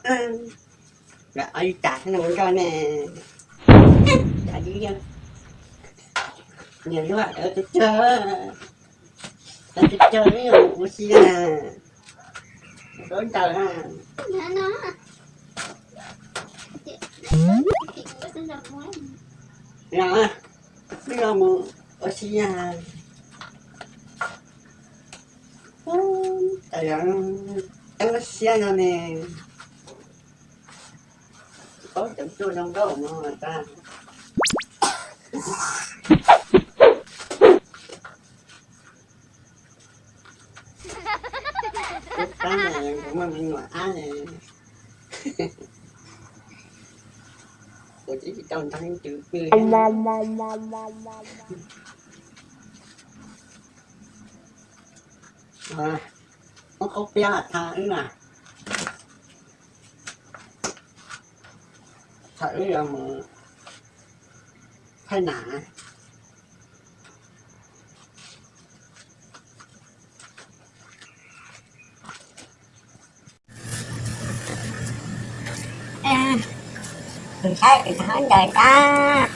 Lam ob li cas no nkauj ne. Cas li yog niam luag cov cag, cov cag cag ua si na, cov ntaws na. Los, wb los mus ua si na. Tab sis no ne, tsis paub cov tuaj zoo nkauj no tas. Tab sis muaj me nyuam ab ne, kuv tsis tau ntag twb pw. Muab qaub piab tham wb na. Tham wb yuav mus thaij nas. Tus saib tus thov ncaws tab.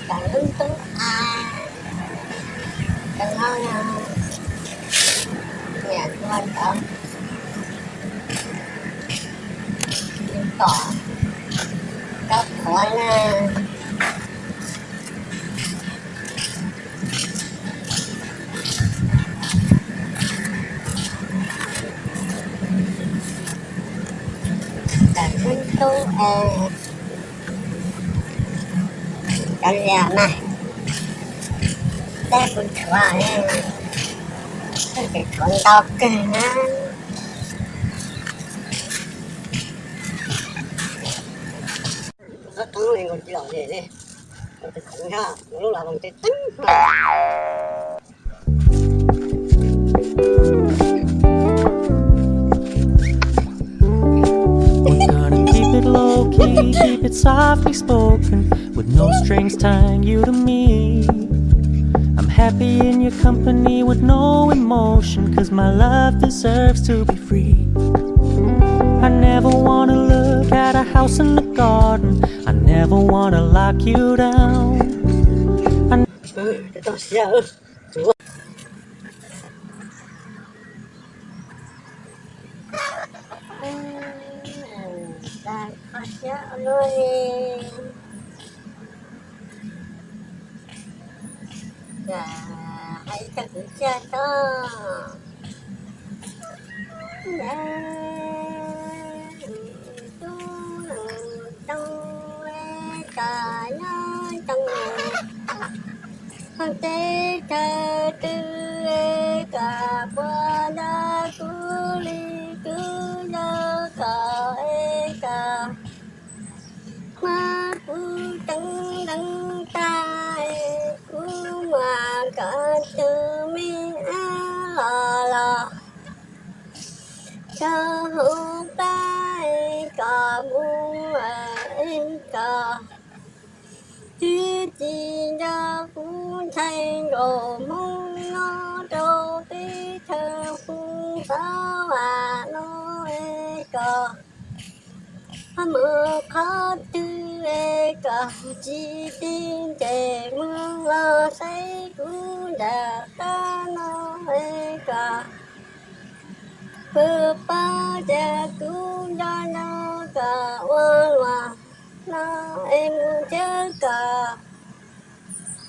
Cov lub tub a, cov no niam tua cov tom cov qhuav na. Cov lub tub, cov liam mas, tej kuv tshuav, tej kuv tshuav ntau kawg na. Qab qeeb li nkaus tsis lom zem li, tus khoom nyob lub los voos tseeb tseeb. We're gonna keep it low key, keep it softly spoken, with no strings tying you to me. I'm happy in your company with no emotion, 'cause my love deserves to be free. I never wanna look at a house in the garden. I never wanna lock you down. I Hais txog kwv txhiaj tso, tub too, tso nyob too, hauv teb chaws twg es kom puas nrog kuv li, kuv nrog kom es kom hmab kuv teev deev tag es kuv mam kom tus me ab los los rau hauv plab es kom mus es kom tsis tsis nco kuv ntshai nkaus hmoob nyob rau teb chaws Hmoob xav vam no es kom mus qhov twg es kom tsis tij ntes mus los saib kuv nram qab no es kom pw pab tias kuv nco nco kom ua luaj no es mus ntsib kom,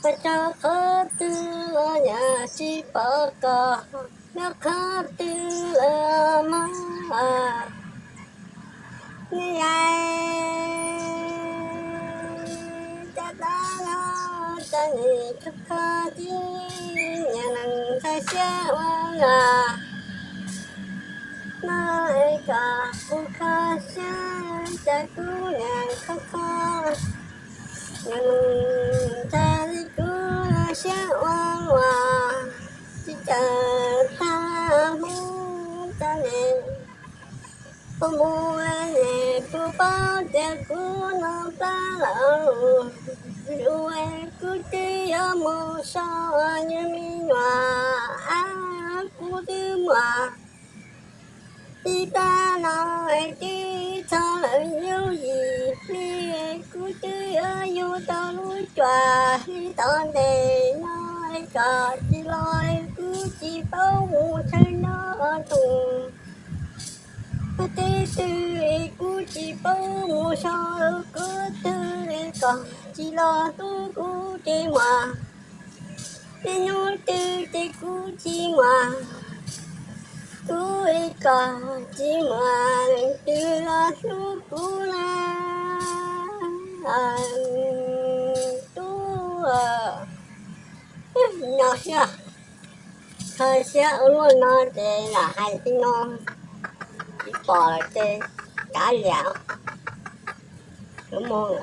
kom rau qhov twg los nyam tsis pom kom, nyob qhov twg los mob. Nyob yav caj dab no, cov nim khov kho tib nyuag neeg ntxhais siab ua luaj no es kom kuv kho siab, cas kuv nyuag khov kho, nyuag neeg ntxhais li kuv siab ua luaj, tsis txawj tag hmoob cov nim, kuv mus es kuv paub tias kuv no Plab lawm, kuv twb yuav mus so nws me nyuam, kuv twb muaj ib plab no twb txog lawm yooj yim hli, kuv twb yuav yug tau lub cuab hli tom ntej no kom tsis los kuv tsis paub mus tsev no tus. Teb twg kuv tsis paub mus so kuv twg kom tsis los hlub kuv ces muaj, tej hnub twg ces kuv tsis muaj, kuv kom tsis muaj leej twg los hlub kuv na. Tub, nyob siab, kho siab ua luaj no ces lam hais li no, tsis pom lawm ces kav liam, kuv mus.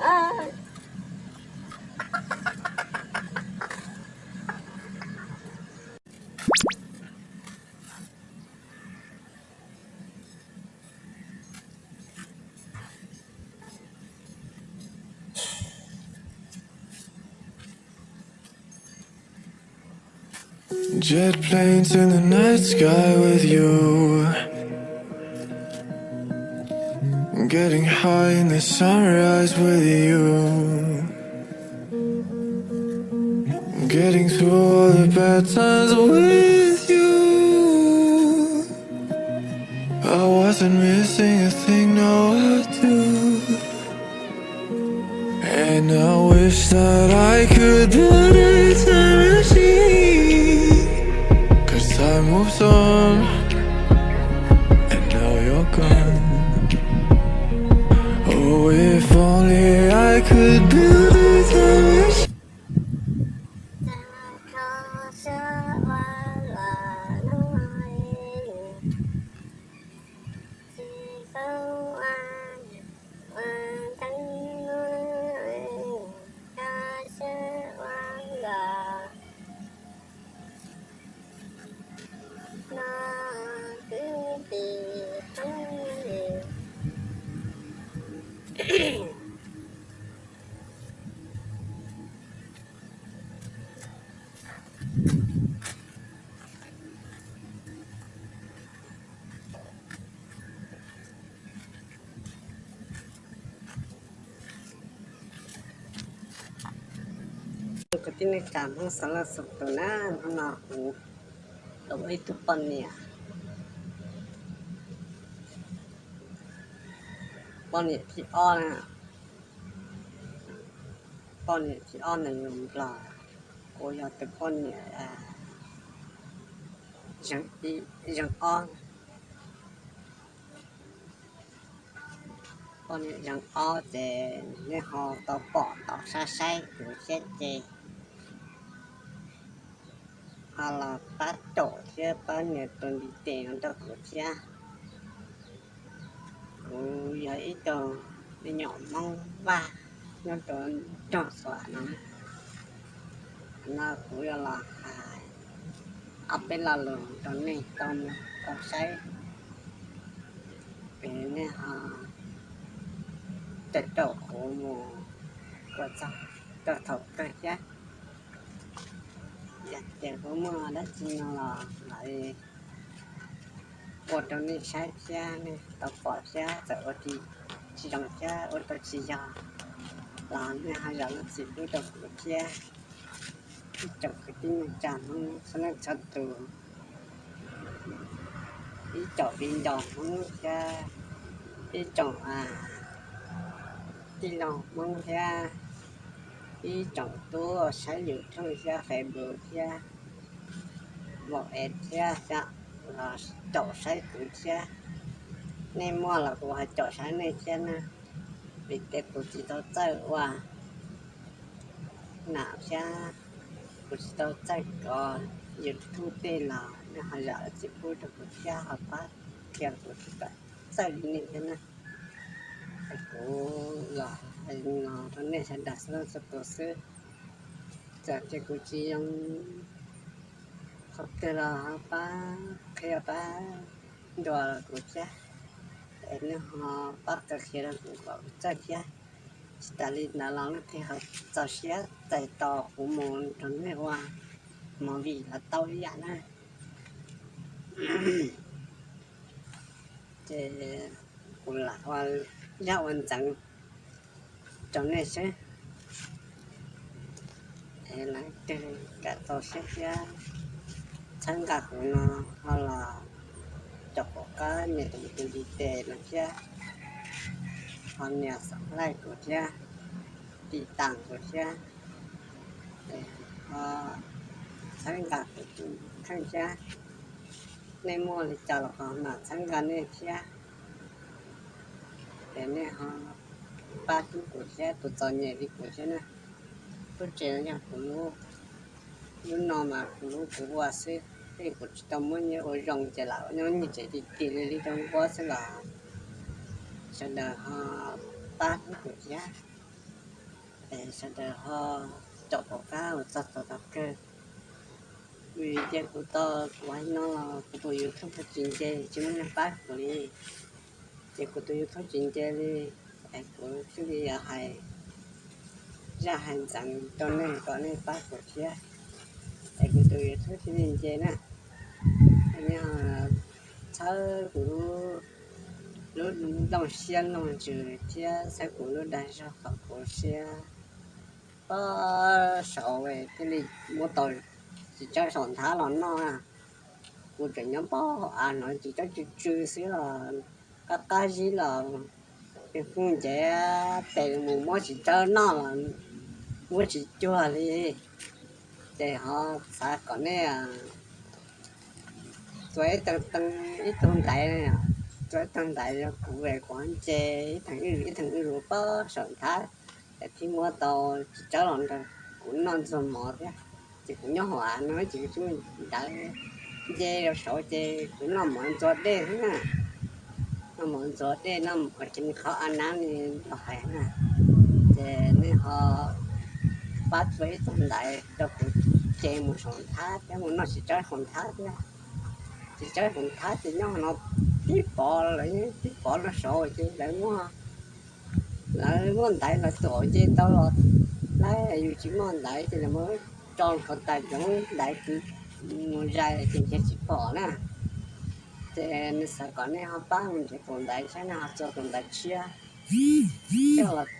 Jet planes in the night sky with you. Getting high in the sunrise with you. Getting through all the bad times with you. I wasn't missing a thing, no, I do. And I wish that I could build a time machine. 'Cause time moves on, and now you're gone. Oh, if only I could build a time machine. Kwv tij neej tsa Hmoob sawv daws txhua tus na, hnub no kuv los ua ib tug poj niam, poj niam thib ob na, poj niam thib ob ntawm yus Nplog, kuv yog tus poj niam zeej ob. Poj niam zeej ob ces nej ho tau pom tau saib saib kuv thiab ces ho los pab caum thiab pab nias tus ntiv tes no rau kuv thiab. Kuv yog ib tug me nyuam Hmoob Vaj nyob rau Toj Xuas no. No kuv yuav los hais ob peb lo lus rau nej tau mloog tau saib, es nej ho caum caum kuv mus kom txog rau thaum kawg thiab. Yog tias kuv muaj dab tsi no los lam ua rau nej saib thiab nej tau pom thiab, txawm ua tsis zoo thiab ua tau tsis yog los nej ho zam lub txim pub rau kuv thiab. Ib tsoom kwv tij neej tsa Hmoob sawv daws txhua tus, ib tsoom viv ncaus Hmoob thiab, ib tsoom tij laug Hmoob thiab, ib tsoom tub saib YouTube thiab Facebook thiab, Mos Es thiab, los caum saib kuv thiab. Nej muaj los kuv ho caum saib nej thiab na, vim tias kuv tsis tau txawj ua nam thiab, kuv tsis tau txawj kov YouTube tej los nej ho zam lub txim pub rau kuv thiab ho pab qhia kuv thiab kom txawj li nej thiab na. Es kuv los hais li no rau nej sawv daws txhua tus xwb, txawm tias kuv tsis zoo qhov twg los ho pab qhia pab ntuas kuv thiab, es nej ho pab qhia rau kuv kom kuv txawj thiab. Tsis tas li ntawd los leej twg ho txaus siab txais tos kuv mus nrog nej ua movie los tau ib yam na. Ces kuv lam ua liaj ua ntxeev rau nej seb, es leej twg kam txaus siab thiab txhawb nqa kuv no ho los caum kuv qab nias tus ntiv tes no thiab, ho nias subscribe kuv thiab, tiv tas kuv thiab, ho txhawb nqa kuv tus kheej thiab. Nej muaj li cas los ho mam txhawb nqa nej thiab. Es nej ho pab hlub kuv thiab tus txom nyem li kuv thiab na. Lub tsev no yog kuv lub, lub no mas kuv lub kuv ua xwb, tej kuv tsis tau muab nyiaj ua zoo ces lam nyob nyiag tsev ti ti li li rau npua xwb los sawv daws ho pab hlub kuv thiab. Es sawv daws ho caum kuv qab ua txog thaum kawg. Vim tias kuv tau, kuv hais no los kuv tus YouTube tsis nce, tsis muaj neeg pab kuv li. Ces kuv tus YouTube tsis nce li, es kuv thiaj li hais zaj hais ntxeev rau nej kom nej pab kuv thiab, es kuv tus YouTube thiaj li nce na. Nej txhawb kuv lub nplooj siab nplooj ntsws thiab txhawb kuv lub dag zog kom kuv siab pob saud thiaj li muab tau txiv tsawb saum nthab los noj. Kuv tseem nyob pob hauv av no txiv tsawb tsw tsw xwb los qab qab zib los, kuv nce tes mus muab txiv tsawb noj los muab tsis cuag li. Ces ho xav kom nej txua ib tug ntaiv, txua ib tug ntaiv rau kuv es kuv nce ib theem ib theem ib lus pob saum nthab, es thiaj muab tau txiv tsawb los nrog kuv noj ntxuag mov thiab. Ces kuv nyob hauv av no ces kuv tsis muaj ntawv nce rau saud ces kuv noj mov ntxuag dej xwb na. Noj mov ntxuag dej, noj mov ces nws qhov av nab li los hais na. Ces nej ho pab txua ib tug ntaiv rau kuv nce mus saum nthab thiab mus noj txiv tsawb saum nthab thiab. Txiv tsawb saum nthab ces nyob no tib pov, lawv tib pov no saud ces lawv muaj, lawv muaj ntaiv lawv tuam nce tau los, lawv yus tsis muaj ntaiv ces lawv muab tso nkaus tas cov ntaiv kwv mus zais ces nrhiav tsis pom na. Ces nws xav kom nej ho pab mus nrhiav tus ntaiv saib nej ho txua tus ntaiv tshiab coj los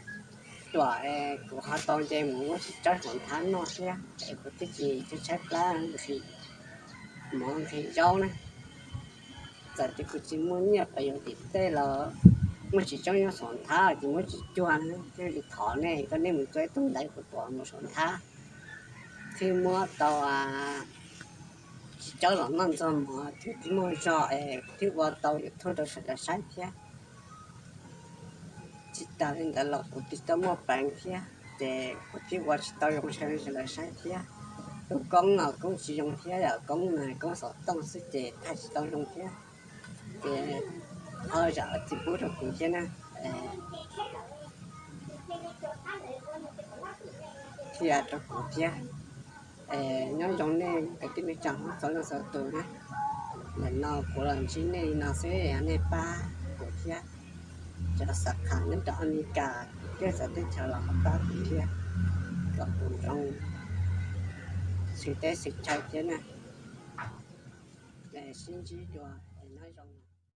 tuam es kuv ho tau nce mus muab txiv tsawb saum nthab noj thiab es kuv thiaj tsis tshaib tshaib plab nqhis mov nqhis zaub na. Txawm tias kuv tsis muaj nyiaj pab yuav tim tej los muaj txiv tsawb nyob saum nthab ces muab tsis cuag na thiaj li thov nej kom nej mus txua ib tug ntaiv kuv tuam mus saum nthab thiaj muab tau txiv tsawb los noj ntxuag mov thiab thiaj muaj zog es thiaj ua tau YouTube rau sawv daws saib thiab. Tsis tas li ntawd los kuv tsis tau muaj peev thiab ces kuv thiaj ua tsis tau zoo sawv daws saib thiab. Tus koob los koob tsis zoo thiab, yog koob mas koob xov tooj xwb ces thaij tsis tau zoo thiab. Ces ho zam txim pub rau kuv thiab na, thiab rau kuv thiab. Nyob zoo nej kwv tij neej tsa hmoob txhua leej txhua tus na. Ntawm no kuv los ntsib nej li no xwb, nej pab kuv thiab. Cov xav kham nyob rau Amelikas thiab txawv teb chaws los ho pab kuv thiab, kom kuv zoo xws teb xws chaw thiab na. Sib ntsib dua.